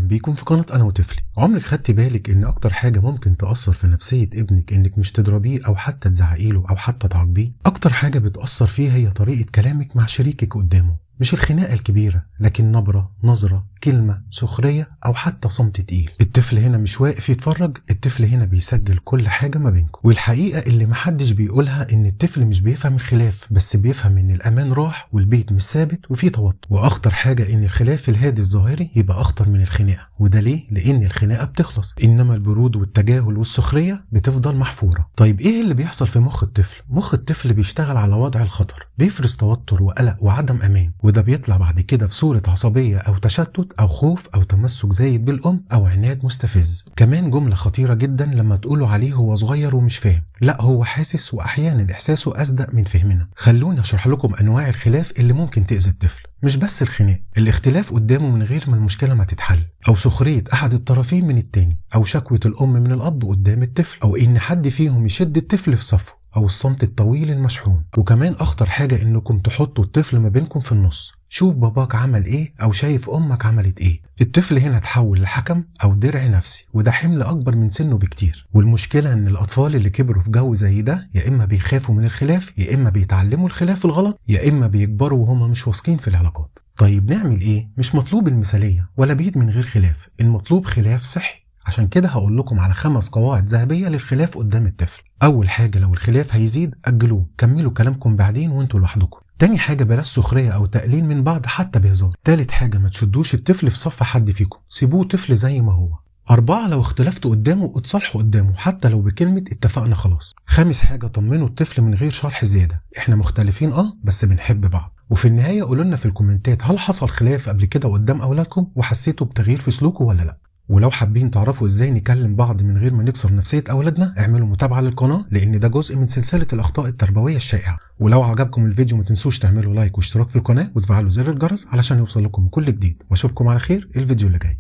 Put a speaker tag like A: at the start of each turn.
A: بيكم في قناة أنا وطفلي. عمرك خدت بالك إن أكتر حاجة ممكن تأثر في نفسية ابنك إنك مش تضربيه أو حتى تزعقيله أو حتى تعاقبيه؟ أكتر حاجة بتأثر فيه هي طريقة كلامك مع شريكك قدامه، مش الخناقة الكبيرة، لكن نبرة، نظرة، كلمة، سخرية أو حتى صمت تقيل. الطفل هنا مش واقف يتفرج، الطفل هنا بيسجل كل حاجة ما بينكم. والحقيقة اللي محدش بيقولها إن الطفل مش بيفهم الخلاف، بس بيفهم إن الأمان راح والبيت مش ثابت وفيه توتر. وأخطر حاجة إن الخلاف الهادي الظاهري يبقى أخطر من الخناقة، وده ليه؟ لأن الخناقة بتخلص، إنما البرود والتجاهل والسخرية بتفضل محفورة. طيب إيه اللي بيحصل في مخ الطفل؟ مخ الطفل بيشتغل على وضع الخطر، بيفرز توتر وقلق وعدم أمان، وده بيطلع بعد كده في صورة عصبية أو تشتت أو خوف أو تمسك زايد بالأم أو عناد مستفز. كمان جملة خطيرة جدا لما تقولوا عليه هو صغير ومش فاهم، لا هو حاسس، وأحيانا إحساسه أصدق من فهمنا. خلونا أشرح لكم أنواع الخلاف اللي ممكن تأذي الطفل. مش بس الخناق، الاختلاف قدامه من غير ما المشكلة ما تتحل، أو سخرية أحد الطرفين من التاني، أو شكوى الأم من الأب قدام الطفل، أو إن حد فيهم يشد الطفل في صفه، أو الصمت الطويل المشحون. وكمان أخطر حاجة إنكم تحطوا الطفل ما بينكم في النص، شوف باباك عمل إيه أو شايف أمك عملت إيه. الطفل هنا تحول لحكم أو درع نفسي، وده حمل أكبر من سنة بكتير. والمشكلة إن الأطفال اللي كبروا في جو زي ده يا إما بيخافوا من الخلاف، يا إما بيتعلموا الخلاف الغلط، يا إما بيكبروا وهما مش واثقين في العلاقات. طيب نعمل إيه؟ مش مطلوب المثالية ولا بيت من غير خلاف، المطلوب خلاف صحي. عشان كده هقول لكم على 5 قواعد ذهبية للخلاف قدام الطفل. أول حاجة، لو الخلاف هيزيد أجلوه، كملوا كلامكم بعدين وانتوا لوحدكم. تاني حاجة، بلاش سخرية أو تقليل من بعض حتى بهزار. تالت حاجة، ما تشدوش الطفل في صف حد فيكم، سيبوه طفل زي ما هو. 4، لو اختلفتوا قدامه اتصالحوا قدامه حتى لو بكلمة اتفقنا خلاص. خامس حاجة، طمنوا الطفل من غير شرح زيادة، احنا مختلفين بس بنحب بعض. وفي النهاية قولوا لنا في الكومنتات، هل حصل خلاف قبل كده قدام أولادكم وحسيتوا بتغيير في سلوكه ولا لا؟ ولو حابين تعرفوا ازاي نكلم بعض من غير ما نكسر نفسية اولادنا، اعملوا متابعة للقناة، لان ده جزء من سلسلة الاخطاء التربوية الشائعة. ولو عجبكم الفيديو ما تنسوش تعملوا لايك واشتراك في القناة وتفعلوا زر الجرس علشان يوصل لكم كل جديد. واشوفكم على خير الفيديو اللي جاي.